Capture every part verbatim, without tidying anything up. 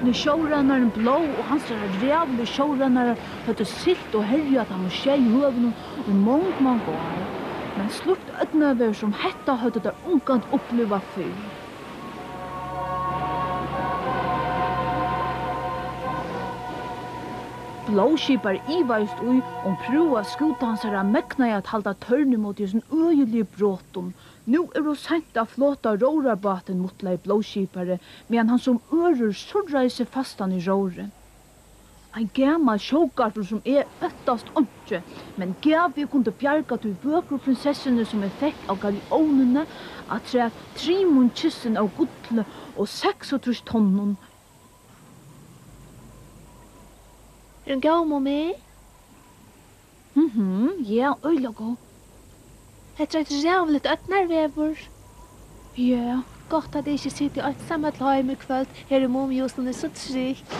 Sjórænarin Blóð og hansara ræðuligu sjórænarar høvdu siglt og herjað teimum sjey høvunum í mong, mong ár, men slíkt ódnarveður sum hetta høvdu teir ongantíð upplivað fyrr. Blóðskipari ivaðist í, um prúða skúta hansara megnaði at halda tørn ímóti hesum øgiligu brotum. Nú er ov seint at flota rórarbátin, mutlaði Blóðskipari, meðan hann sum ørur surraði seg fastan í rórið. Ein gamal sjógarpur sum eg óttast einki, men gævi eg kundi bjargað tí vøkru prinsessuni, sum eg fekk av Galeónini, afturat trimum kistum av gulli og seksogtrýss tonnum. Er hon góð, Mumi? Mhm, ja, øgiliga góð. Hetta er eitt ræðuligt ódnarveður. Ja, gott at eg ikki siti einsamøll heima í kvøld. Her í Mumihúsinum er so trygt.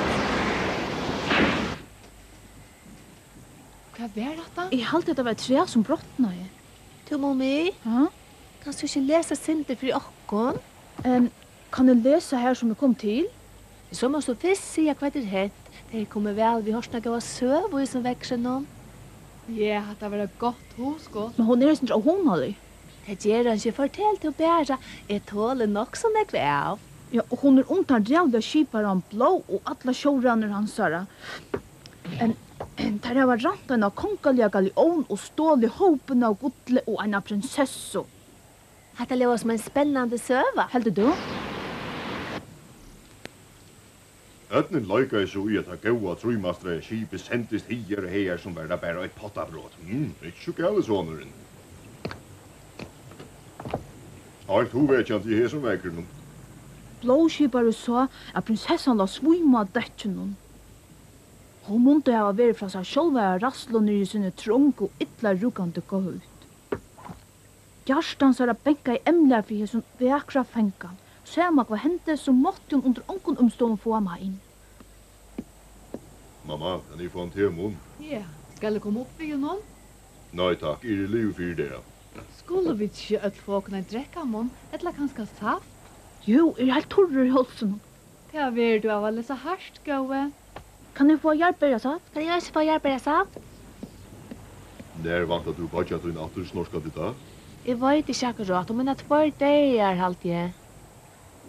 Hvat var hatta? Eg haldi, at tað var eitt træ, sum brotnaði. Tú, Mumi? Ha? Kanst tú ikki lesa eitt sindur fyri okkum? Ehm, kann eg lesa her, sum eg kom til? So mást tú fyrst siga, hvat er hent. Tað hevði komið væl við, hoyrt eina góða søgu í hesum veðrinum. Ja, hatta var eitt gott hugskot. Men hon er eitt sindur óhugnalig. Tað ger hon ikki, fortel tú bara. Eg toli nokk so nógv av. Ja, og hon er um tann ræðuliga skiparan Blóð og allar sjórænarar hansara. Em, em, teir hava rænt eina kongaliga galeón og stolið hópin av gulli og eina prinsessu. Hatta ljóðar sum ein spennandi søga. Heldur tú? Ódnin leikaði so í, at tað góða trímastraða skipið sendist higar og hagar, sum var tað bara eitt pottabrot. Hm, ikki so galið, sonurin. Heilt hugvekjandi í hesum veðrinum. Blóðskipari sá, at prinsessan lá svímað á dekkinum. Hon mundi hava verið frá sær sjálvari av ræðslu niðri í síni trongu, illa rúkandi gøt. Hjarta hansara bankaði emliga fyri hesum vakra fangan. Sama hvat hendi, so mátti hon undir ongum umstøðum fáa hann heim. Mamma, kann eg fáa ein temunn? Ja, skal eg koma upp við honum? Nei takk, eg eri liðugur fyri í dag. Skulu vit ikki øll fáa okkum ein drekkamunn, ella kanska saft? Jú, eg eri heilt turrur í hálsinum. Tað verður tú av at lesa hart, góði. Kann eg fáa jarðberjasaft? Kann eg eisini fáa jarðberjasaft? Nær væntar tú beiggja tín aftur, Snorkadidda? Eg veit ikki akkurát, um eina tveir dagar, haldi eg.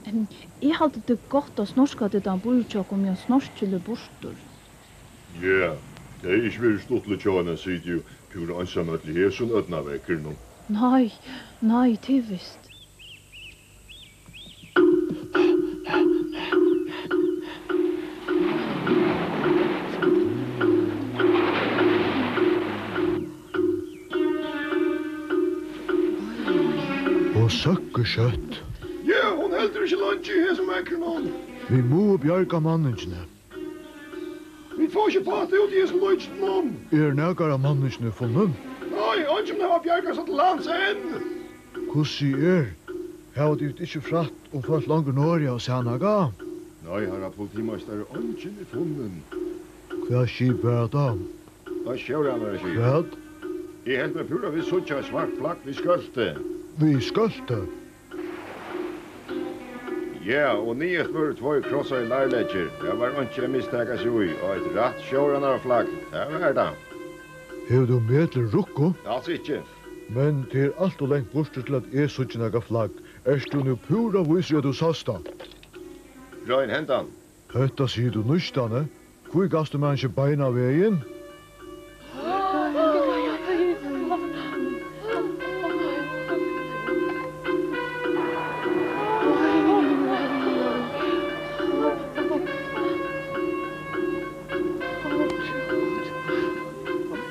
Em, eg haldi, tað er gott, at Snorkadiddan býr hjá okkum, meðan Snorkil er burtur. Ja, tað hevði ikki verið stuttligt hjá henni at sitið púra einsamøll í hesum ódnarveðrinum. Nei, nei, tað er vist. Hon søkkur skjótt. Ja, hon heldur ikki leingi í hesum veðrinum. Vit mugu bjarga manningini. Vit fáa ikki fátt út í hesum líkinum. Er nakar av manningini funnin? Nei, eingin hava bjargað seg til lands enn. Hvussu er? Hava tit ikki frætt um fólk longur norðuri av sæð nakað? Nei, harra politimeistari, eingin er funnin. Hvat skip var hatta? Eitt sjórænaraskip. Hvat? Eg helt meg púra vist síggja eitt svart flagg við skølti. Við skølti? Ja, og niðast vóru tveir krossaðir leirleggir. Tað var einki at mistaka seg í. Og eitt rætt sjórænaraflagg, tað var tað. Hevur tú metið Rukku? Als ikki. Men tað er alt ov langt burtur til, at eg síggi nakað flagg. Ert tú nú púra vísur í, at tú sæst tað? Royn hendan. Hetta sigur tú nýstani. Hví gavst tú mær hann ikki beinanvegin?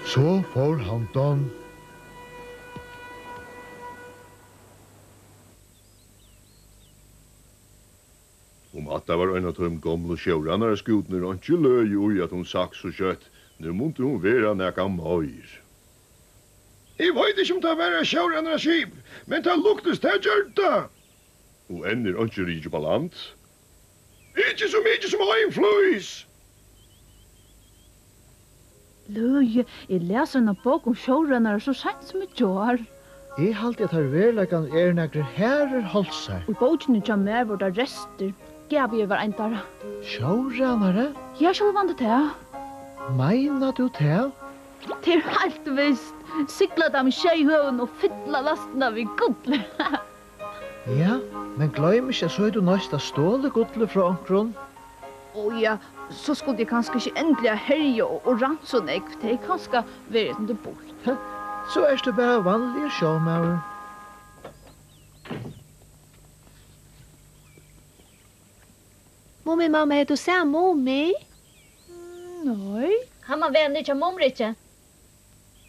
So fór handan. Um hatta var ein av teimum gomlu sjórænaraskútunum, er einki løgið í, at hon sakk so skjótt. Nú mundi hon vera nakað meir. Eg veit ikki, um tað var eitt sjórænaraskip, men tað luktist, tað gjørdi tað. Og enn er einki rikið upp á land. Ikki so mikið sum ein flís. Løgið, eg las eina bók um sjórænarar so seint sum í gjár. Eg haldi, at teir í veruleikanum eru nakrir harðir hálsar. Í bókini hjá mær vóru tað restir. Gabriel var ein teirra. Sjórænari? Ja, sjálvandi tað. Meinar tú tað? Tað er heilt vist. Sigla teir við sjey høvum og fylla lastina við gulli. Ja, men gloym ikki, at so hevur tú noyðst at stolið gullið frá onkrum. Ó ja, so skuldi eg kanska ikki endiliga herja og, og rænt so nógv. Tað hevði kanska verið eitt sindur bult. So ert tú bara vanligur sjómaður. Mumimamma, hevur tú sæð Mumi? Nei. Kann man vera niðri hjá Mumriki?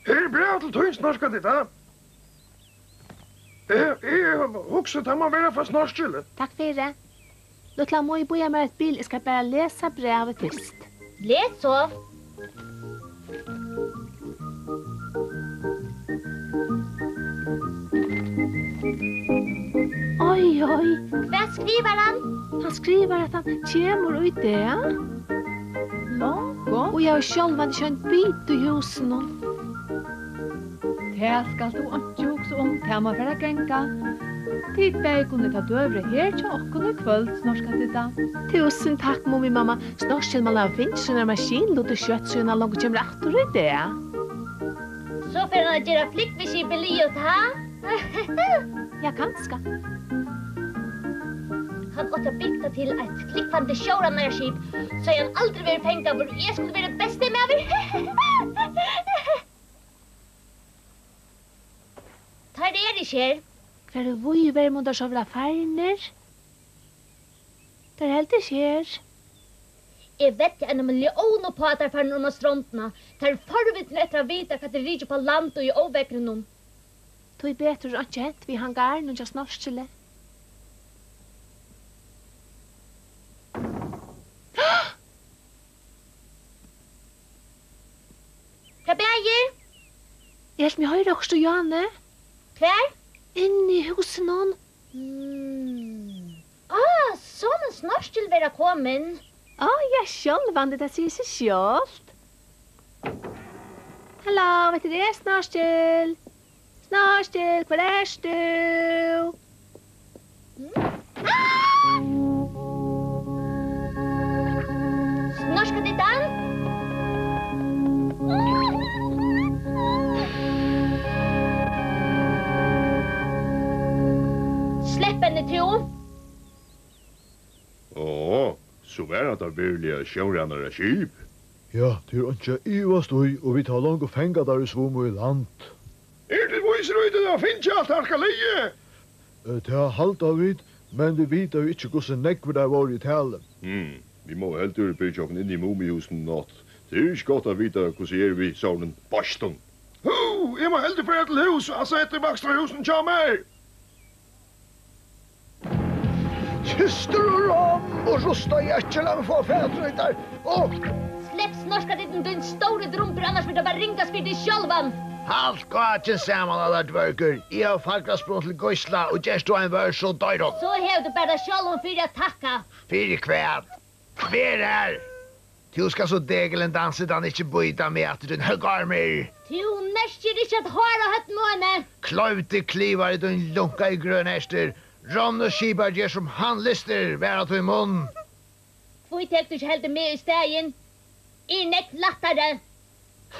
Her er bræv til tín, Snorkadidda. Eg, eg hugsi, tað má vera frá Snorkili. Takk fyri. Lítla Mý, bíða mær eitt bil, eg skal bara lesa brævið fyrst. Les so. Oj, oj. Hvat skrivar hann? Hann skrivar, at hann kemur í dag. Longu? Og eg havi sjálvandi ikki ein bita í húsinum. Tað skalt tú einki hugsa um, tað má fara at ganga. Tit bæði kunnu eta døgurða her hjá okkum í kvøld, Snorkadidda. Túsund takk, Mumimamma. Snorkil man hava fingið sínar maskinlutir skjótt, síðan hann longu kemur aftur í dag. So fer hann at gera flúgviskipið liðugt, ha? Ja, kanska. Hann átti at bygt tað til eitt flúgvandi sjórænaraskip, so hann aldri verður fangaður og eg skuldi verið besti maður. Teir eru ikki her. Hvar í víðu verð munnu teir so vera farnir? Teir eru heldur ikki her. Eg veddi eina millión uppá, at teir farnir oman á strondina. Teir eru forvitnir eftir at vita, hvat er rikið upp á land í óveðrinum. Tíbetur er einki hent við hangarinum hjá Snorkili. Hvat bagir? Eg helt meg hoyra okkurt í áni. Hvar? Inni í húsinum. Mm. Á, so man Snorkil vera komin. Á, ja, sjálvandi, tað sigur seg sjálvt. Halló, hetta er eg, Snorkil. Snorkil, hvar ert tú? Snorkadiddan? Slepp henni, tú! Á, so var hatta veruliga sjórænaraskip. Ja, tað er einki at ivast í, og vit hava longu fangað teir, ið svumu í land. Eru tit vísir í, at tit hava fingið alt harkaligið? Eh, tað halda vit, men vit vita jú ikki, hvussu nógvir teir vóru í tali. Hm, vit mugu heldur byrgja okkum inni í Mumihúsinum í nátt. Tað er ikki gott at vita, hvussu er við sovorðnum beistum. Hú, eg má heldur fara til hús, altso eftir vakstrarhúsinum hjá mær. Kistur og romm og rustaðar jakkir, lat meg fáa fatur í tær. Á! Slepp Snorkadiddan, tín stóri drumbur, annars verður tað bara ringast fyri teg sjálvan. Halt kákin saman, allar dvørgur. Eg havi fagrað spunnið til gísla, og gerst tú ein vørð, so doyrt tú. So hevur tú bara teg sjálvan fyri at takka. Fyri hvat? Ver har! Tú skalt so degilin dansa, dan ikki bíta meg aftur, tín høggormur! Tú merkir ikki eitt hár á høvdinum á henni! Kloyvdi klyvari, tín lunkaði grønhertur! Ronnið skipari ger sum hann lystir, var á tín munn! Hví tekur tú ikki heldur meg í staðin? Eg eri nógv lættari!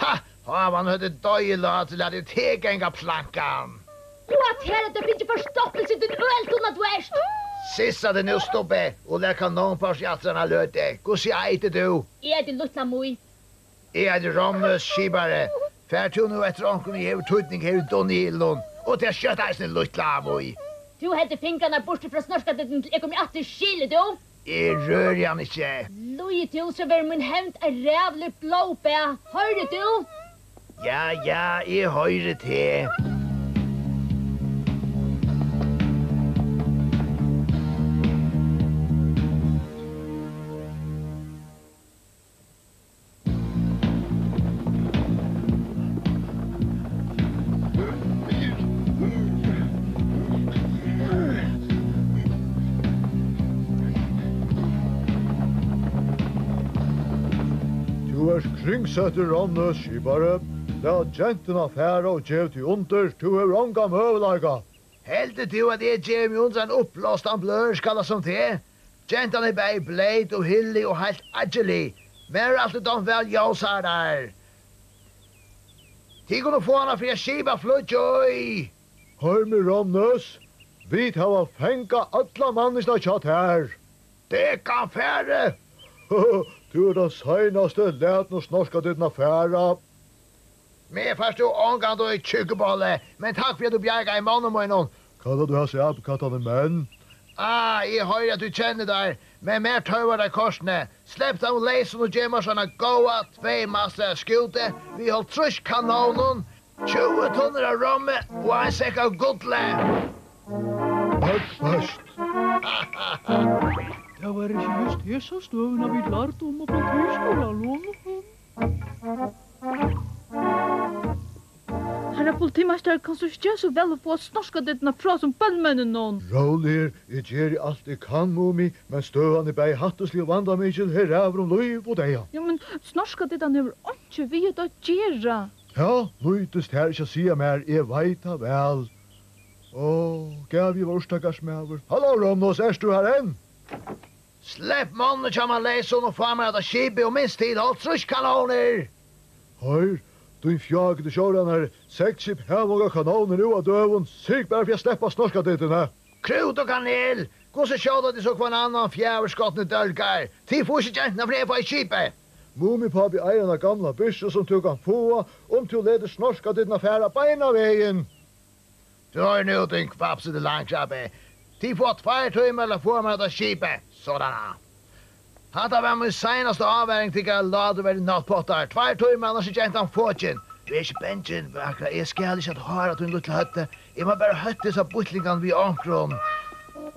Ha! Havan høvdu doyðilátur, latið teg ganga plankan. Og at her er tað fingið forstoppilsi, tín øltunna tú ert. Sissa teg nú, Stubbi, og lat kanónpást í aftur eina løtu. Hvussu eitur tú? Eg eiti Lítla Mý. Eg eiti Rommus, skipari. Far tú nú eftir onkrum, ið hevur týdning her í dunnuhylinum, og tað skjótt eisini, Lítla Mý. Tú heldur fingrarnar burtur frá Snorkadiddan, til eg komi aftur, skilur tú? Eg røri hann ikki. Lýgur tú, so verður mín hevnd eitt ræðuligt blóðbað, hoyrir tú? Ja, ja, eg hoyri teg. Tú ert kringsettur, Ronni, skipari. Lat gentuna fara og gev teg undir. Tú hevur ongan møguleika. Heldur tú, at eg gevi meg undir ein uppblástan bløðarskalla sum teg? Gentan er bæði bleyt og hillig og heilt eiggjalig. Mær er altíð dámt væl ljósharar. Tit kunnu fáa hana fyri at skipa flýggj í. Hoyr meg, Romnus, vit hava fangað allar menniskjurnar hjá tær. Dekan, farið! Tú ert tann seinasti, lat nú snorkadyrnar fara. Meg fært tú ongantíð, tjúkkubolli, men takk fyri at tú bjargaði monnum mínum. Kallar tú hasar apekattarnar menn? Ah, eg hoyri, at tú kennir teir, men mær tørvar teir kortini. Slepp teimum leysum og gev mær so eina góða tvey mastir av skúti við hálvtrýss kanónum, tjúgu tunnur av rommi og ein sekk av gulli. Høgt fast. Tað var ikki júst hesa støðuna, vit lærdu um á politiskúlanum. Harra politimeistari, kanst tú ikki gera so væl at fáa snorkadyrnar frá hesum bønmenninum? Róligur, eg geri alt, eg kann, Mumi, men støðan er bæði hættislig og vandamikil, her ræður um lív og deyða. Ja, men snorkadyrnan hevur einki við hetta at gera. Tað nýtist tær ikki at siga mær, eg veit tað væl. Ó, gævi var urtagarsmaður. Halló, Romnus, ert tú har enn? Slepp monnina hjá mær leysum og fá mær hetta skipið og minst til hálvtrýss kanónir! Hoyr, tín fjágiti sjórænari, seglskip hava ongar kanónir nú á døgum, syrg bara fyri at sleppa snorkadyrtini. Krút og kanel, hvussu skjóta tit so hvønn annan fjaðurskotni dólgar? Tit fáa ikki genturnar fyri at fáa skipið. Mumipápi eigur eina gamla byrsu sum tú kanst fáa, um tú letur snorkadyrtnar fara beinanvegin. Tú hoyrir nú, tín kvapsiti landkrabbi. Tit fáa tveir tímar til at fáa mær hetta skipið. Sodana. Hatta var mín seinasta ávaring, tykkara láturverdu náttpottar. Tveir tímar, annars er gentan fokin. Ver ikki bangin, vakra, eg skal ikki at hára tín lítla høvdi. Eg má bara hótta hesar býttlingarnar við onkrum.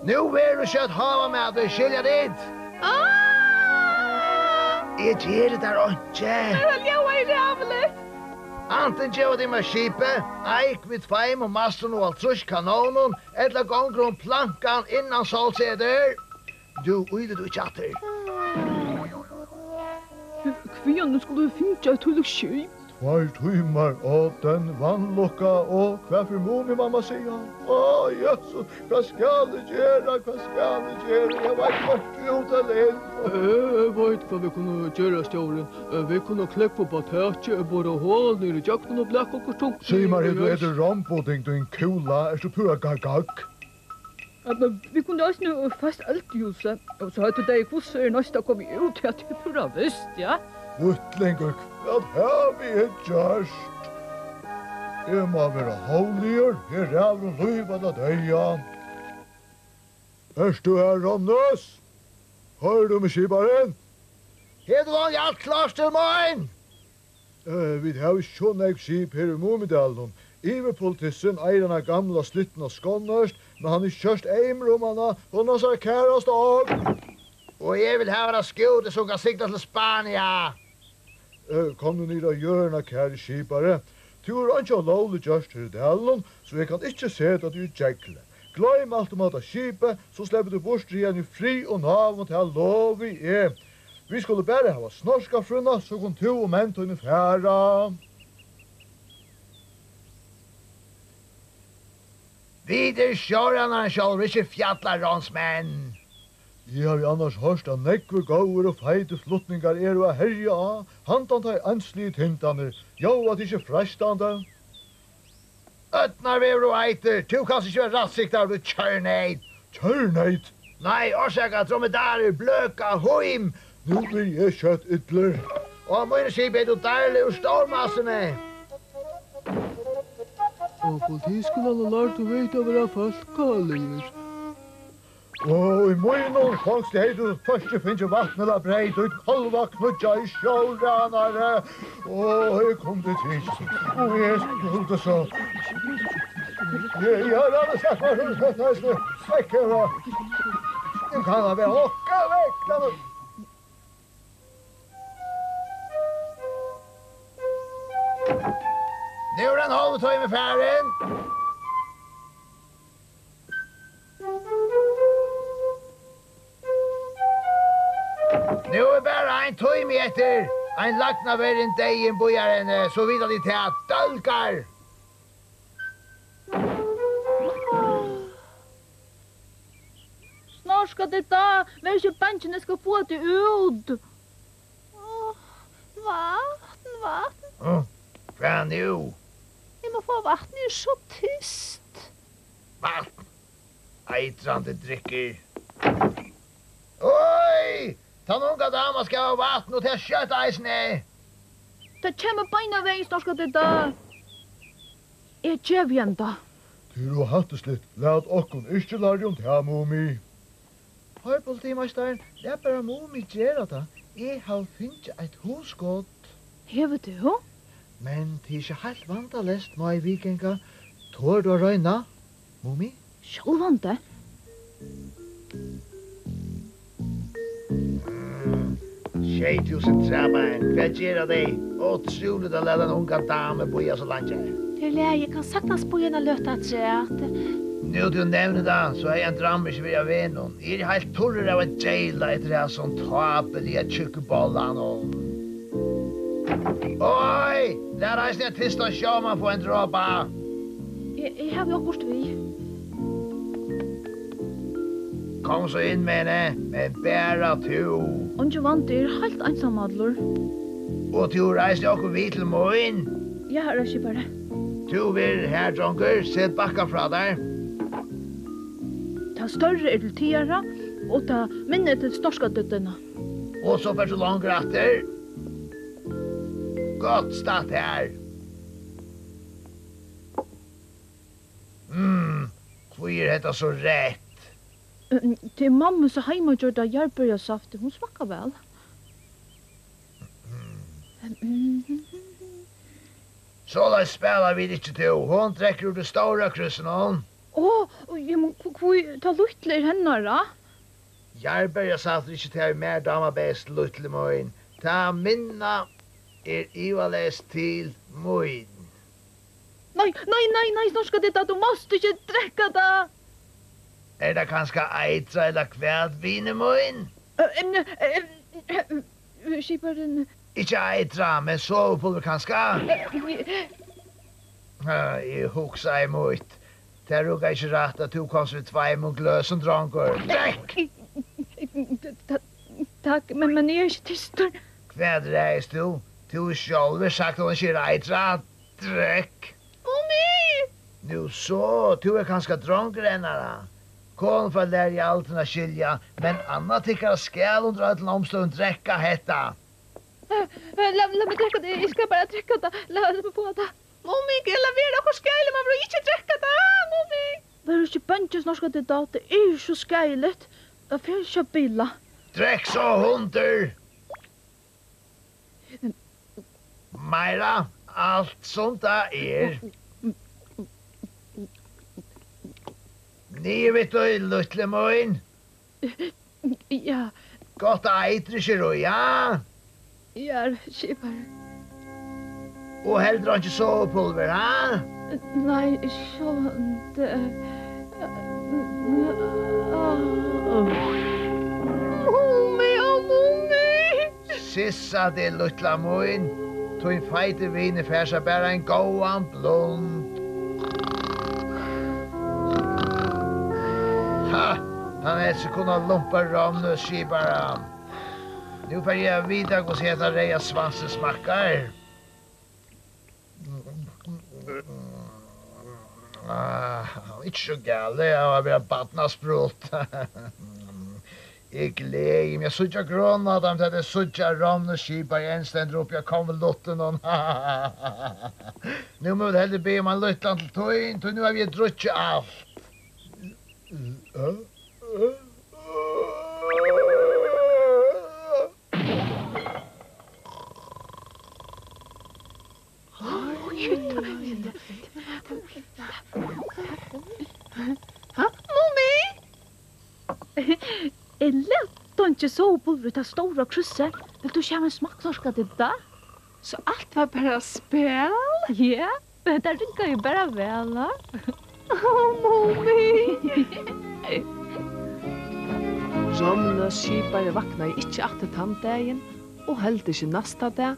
Nú verður skjótt havamatur, skilja tit? Ah! Eg geri tær einki. Men tað ljóðar ræðuligt. Antin geva tit mær skipið, eik við tveimum mastum og hálvtrýss kanónum, ella gongur um plankan innan sólsetur. Tú, íli tú ikki aftur. Hvaðani skuldu vit fingið eitt tílíkt skip? Tveir tímar, og tann vanlukka, og hvat fer Mumimamma siga? Á, Jesus, hvat skal eg gera, hvat skal eg gera? Eg veit hvørki út ella inn. Eg, eg veit, hvat vit kunnu gera, stjóri. Eh, vit kunnu kleppa upp á takið, eh, bora hol niður ígjøgnum og blaka okkurt tungt niður í. Sig mær, hevur tú etið rommpudding, tín kúla? Ert tú púra gagag? Ja, men vit kunnu eisini, eh, fest eldhúsið, og so høvdu tey, hvussu er næsta komið út? Ja, tað er púra vist, ja. Býttlingur, hvat havi eg gjørt? Eg má vera hóvligur, her ræður um lív ella deyða. Ert tú har, Romnus? Hoyrir tú meg, skiparin? Hevur tú alt klárt til mín? Eh, vit hava ikki so nógv skip her í Mumidalinum. Yvirpolitissurin eigur eina gamla slitna skonnert, men hann er ikki skjótt eymur um hana, hon er hansara kærasta ogn. Og eg vil hava eina skútu, sum kann sigla til Spania. Eh, kom nú niður á jørðina, kæri skipari. Tú hevur einki ólógligt gjørt her í dalinum, so eg kann ikki seta teg í geglið. Gloym alt um hatta skipið, so sleppur tú burtur hiðani í frið og náðum, tað lovi eg. Vit skulu bara hava Snorkafrúna, so kunnu tú og menn tíni fara. Vit eru sjórænararnir sjálvir, ikki fjallaránsmenn. Eg havi annars hoyrt, at nógvir góðir og feitir flutningar eru at herja á, handan tá ið einsligu tindarnir ljóða tykist freistandi. Ódnarvegur og eitur, tú kanst ikki vera rættsiktaður við kjørneyt. Kjørneyt? Nei, orsaka, dromedarir, bløka, hím. Nú verði eg skjótt illur. Og á mínum skipi ert tú deiligur úr stórmassuni. Á politiskúlanum lærdu vit at vera fólkaligir. Og í mínum fongsi hevði tú hvørki fingið vatn ella breyð, tín kálvaknýggjaði sjórænari. Og eg kundi tikið, og eg skuldi so. Eg, eg havi alveg sagt mær, hon sett eisini vekk her, og nú kann hann vera okkara vegna. Nú er ein hálvur tími farin. Nú er bara ein tími eftir. Ein lagnaverðin deyðin bíðar henni, so vita tit tað, dólgar. Snorkadidda, ver ikki bangin, eg skal fáa teg út. Áh, vatn, vatn. Hm? Hvat nú? Eg má fáa vatn, eg eri so tyst. Vatn? Eitrandi drykkur. Oj! Tann unga daman skal hava vatn, og tað skjótt eisini. Tað kemur beinanvegin, Snorkadidda. Eg gevi henni tað. Tað er ov hættisligt. Lat okkum ikki larja um tað, Mumi. Hoyr, politimeistarin, lat bara Mumi gera tað. Eg havi fingið eitt hugskot. Hevur tú? Men tað er ikki heilt vandaleyst, má eg viðganga. Torir tú at royna, Mumi? Sjálvandi. Sjey túsund traðbein, hvat gera tey? Ótrúligt at lata eina unga damu bíða so leingi. Tað er í lagi, eg kann saktans bíða eina løtu afturat. Nú tú nevnir tað, so hevði ein dramb ikki verið á vegnum. Eg eri heilt turrur av at geyla eftir hasum tápuliga tjúkku bollanum. Oj, lat eisini ein tystan sjómann fáa ein dropa. Eg, eg havi okkurt við. Kom so inn, Mene, men bara tú. Eingin vandi, eg eri heilt einsamallur. Og tú hevur eisini okkurt við til mín? Ja, harra skipari. Tú verður har, drongur, set bakkan frá tær. Tað størra er til tygara, og tað minna er til Snorkadidduna. Og so fert tú longur aftur. Gott statt har. Mm, hví er hetta so reytt? Mm, tað er mammusa heimagjørda jarðberjasaftur, hon smakkar væl. Soleiðis spæla vit ikki, tú. Hon drekkur úr tí stóra krúsinum. Ó, ja, men hví, hví, tað lítla er hennara. Jarðberjasaftur er ikki tað, ið mær dámar best, lítli mín. Tað minna er ivaleyst til mín. Nei, nei, nei, nei, Snorkadidda, tú mást ikki drekka tað. Er tað kanska eitrað ella hvat, vinur mín? Ø, em, ø, em, ø, ø, skiparin. Ikki eitrað, men sovipulvur kanska? Ø, ø, eg hugsaði mítt. Tað riggar ikki rætt, at tú komst við tveimum gløsum, drongur. Drekk! Ta-, takk, men, men eg eri ikki tystur. Hvat ræðist tú? Tú hevur sjálvur sagt, at hon ikki er eitrað. Drekk! Mumi! Nú so, tú ert kanska drongur hennara. Konufólk læra í aldrin at skilja, men annað tykkara skal undir øllum umstøðum drekka hetta. Eh, eh, lat, lat meg drekka tað, eg skal bara drekka tað. Lat, lat meg fáa tað. Mumi, eg lovaði, okkurt skal, man verður ikki drekka tað, Mumi. Ver ikki bangin, Snorkadidda, tað er so skaðiligt. Tað fer ikki at bila. Drekk so, hundur. Meira, alt sum tað er. Niður við tí, lítli mín. Ja. Gott, at eitur ikki er í, ja? Ja, skipari. Og heldur einki sovipulvur, ha? Nei, sjálvandi. Mumi, ó, Mumi! Sissa teg, lítla mín. Tín feiti vinur fær sær bara ein góðan blund. Ha! Hann helt seg kunna lumpa Romnus skipara. Nú fari eg at vita, hvussu hetta reyða svansin smakkar. Ah, ikki so galið av at vera barnasprut. Eg gleði meg at síggja grønna, tá ið eg síggi Romnus skipara enn stendur uppi á konvoluttinum. Nú má vit heldur biðja um ein lítlan til tín, tí nú havi eg drukkið alt. Ha? Mumi? Eg læt einki sovipulvur í tað stóra krúsið. Vilt tú ikki hava ein smakk, Snorkadidda? So alt var bara spæl? Ja, tað riggaði bara væl, ha? Ó, Mumi! Romnus skipari vaknaði ikki aftur tann dagin og heldur ikki næsta dag,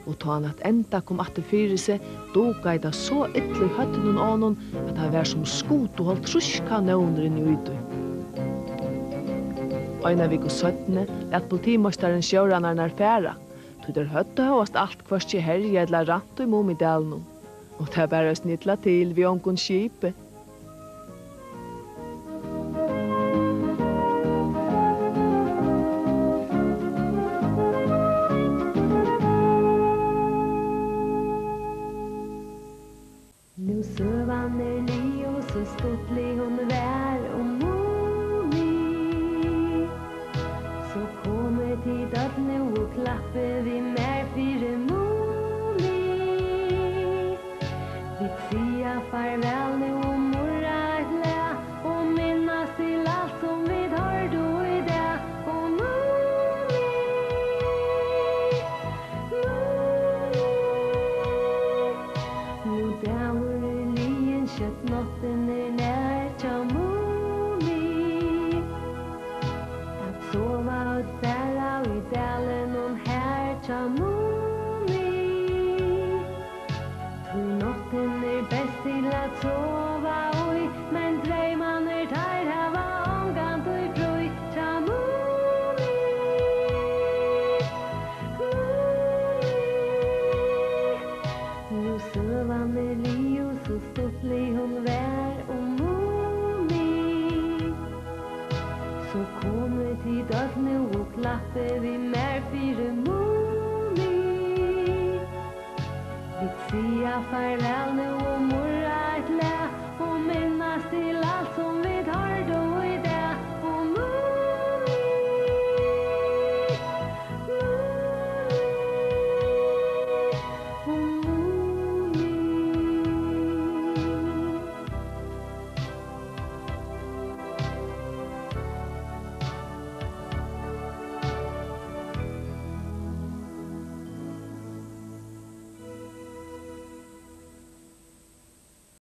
og tá hann at enda kom aftur fyri seg, dukaði tað so illa í høvdinum á honum, at hann var sum skutu hálvtrýss kanónir inni í tí. Eina viku seinni læt politimeistarin sjórænararnar fara, tí teir høvdu hóast alt hvørki herjað ella rænt í Mumidalinum. Og tað var eisini illa til við ongum skipi. Nú søgan er liðug, so stuttlig hon var.